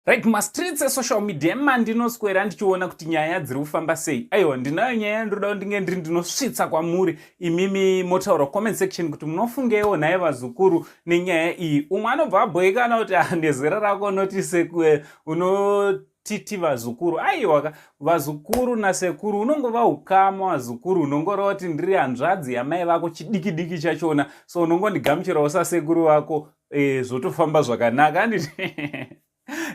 Right, mumastreets esocial media mandinoswera ndichiona kuti nyaya dziri kufamba sei. Aiwa, ndinayo nyaya yandinoda kuti ndinge ndiri ndinosvitsa kwamuri imimi, motaura comment section kuti munofungewo nhaye vazukuru nenyaya iyi. Umwe anobva abhoikana kuti, "Ah, nezera rako unoti sekwe unotiti vazukuru?" Aiwa, vazukuru nasekuru unongova ukama. Vazukuru unongoreva kuti ndiri hanzvadzi yamai vako, chidiki diki chachona, so unongondigamuchirawo sasekuru vako, zvotofamba zvakanaka, handiti?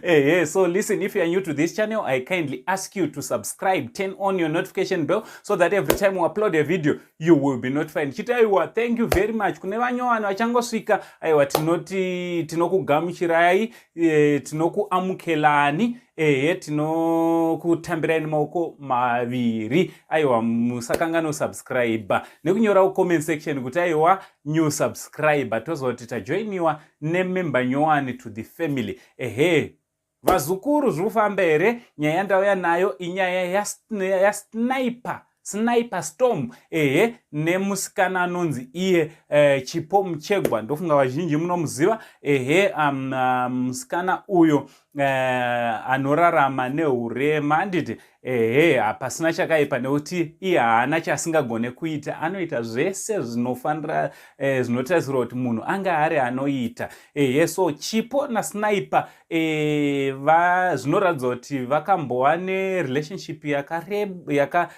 Hey, so listen, if you are new to this channel, I kindly ask you to subscribe, turn on your notification bell so that every time we upload a video, you will be notified. Chiti aiwa, thank you very much. Kune vanyowani vachangosvika, aiwa, tinoti tinokugamuchirai, tinokuamukelani, ehe, tinokutambirai nemaoko maviri. Aiwa, musakanganwa subscribe nekunyora comment section kuti, "Aiwa, new subscriber," toziva kuti tajoiniwa nemember nyowani to the family. Ehe, vazukuru, zviri kufamba here? Nyaya yandauya nayo inyaya yaSniper, Sniper Storm, ehe, nemusikana anonzi iye Chipo Muchegwa. Ndofunga vazhinji munomuziva. Ehe, musikana uyo anorarama neurema, handiti? Ehe, hapasina chakaipa nekuti iye haana chaasingagone kuita, anoita zvese zvinofanira, zvinotarisirwa kuti munhu anga ari anoita. Ehe, so Chipo naSniper, zvinoratidza kuti vakambova nerelationship yaka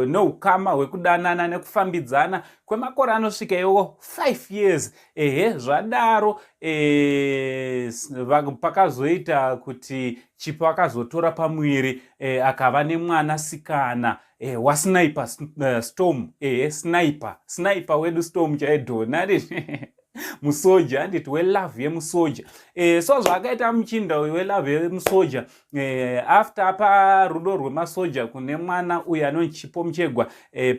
neukama hwekudanana nekufambidzana kwemakore anosvika iwo 5 years. Ehe, zvadaro, pakazoita kuti Chipo akazotora pamuviri, akava nemwanasikana, waSniper Storm. Ehe, Sniper wedu Storm chaidhona musoja, handiti? Welove yemusoja. So zvaakaita muchinda uyu welove yemusoja, after apa rudo rwemasoja kune mwana uyu anonzi Chipo Muchegwa,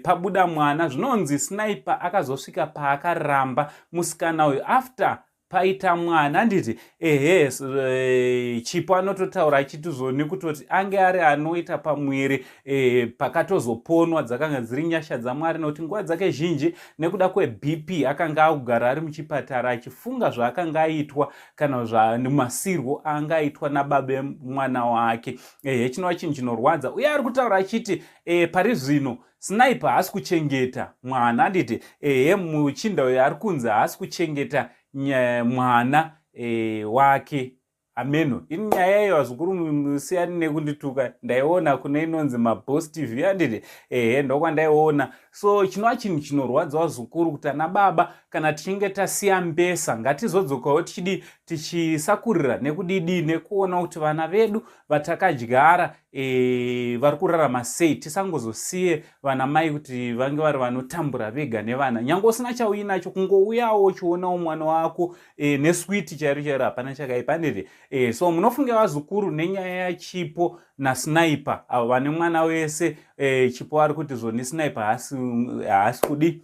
pabuda mwana. Zvinonzi Sniper akazosvika paakaramba musikana uyu after paita mwana, handiti? Ehe, Chipo anototaura achitizoni kutoti ange ari anoita pamwiri, pakatozoponwa dzakanga dziri nyasha dzaMwari, nokuti nguva dzake zhinji nekuda kweBP akanga akugara ari muchipatara achifunga zvaakanga aitwa kana masirwo aanga aitwa nababe mwana wake. Ehe, chinova chinhu chinorwadza. Uye ari kutaura achiti, pari zvino Sniper haasi kuchengeta mwana, handiti? Ehe, muchinda uyo ari kunzi haasi kuchengeta mwana wake. Ameno ini nyaya iyo, vazukuru, musiyani nekundituka. Ndaiona kune inonzi Mabos TV, handiti? Ehe, ndokwandaiona. So chinova chinhu chinorwadza, vazukuru, kuti ana baba kana tichinge tasiya mbesa, ngatizodzokawo tichidi tichisakurira nekudidi nekuona kuti vana vedu vatakadyara vari kurarama sei. Tisangozosiye vana mai kuti vange vari vanotambura vega nevana. Nyange usina chauinacho, kungouyawo uchionawo mwana wako, neswiti chairo chairo, hapana chakaipa, handiti? So munofunge, vazukuru, nenyaya yaChipo naSniper avo vane mwana wese? Chipo ari kuti zvoni Sniper haasi kudi,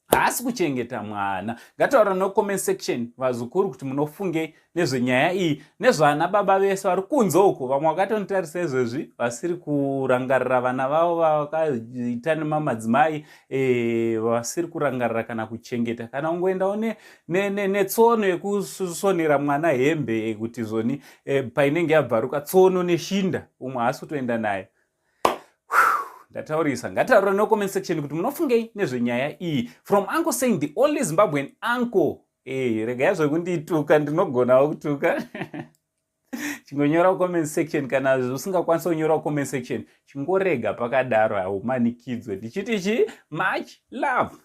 haasi kuchengeta mwana. Ngataura nocomment section, vazukuru, kuti munofungei nezvenyaya iyi, nezvana baba vese vari kunze uko, vamwe vakatonditarisa izvezvi vasiri kurangarira vana vavo vakaita nemamadzimai, vasiri kurangarira kana kuchengeta, kana kungoendawo netsono yekusonera mwana hembe kuti zvoni, painenge yabvaruka tsono neshinda, umwe haasi kutoenda nayo. Ndataurisa. Ngataura nocomment section kuti munofungei nezvenyaya iyi. From Uncle Saying, the only Zimbabwean uncle. Regai zvekundituka, ndinogonawo kutuka. Chingonyora comment section. Kana usingakwanisa kunyora comment section, chingorega pakadaro, haumanikidzwe. Ndichiti chi much love.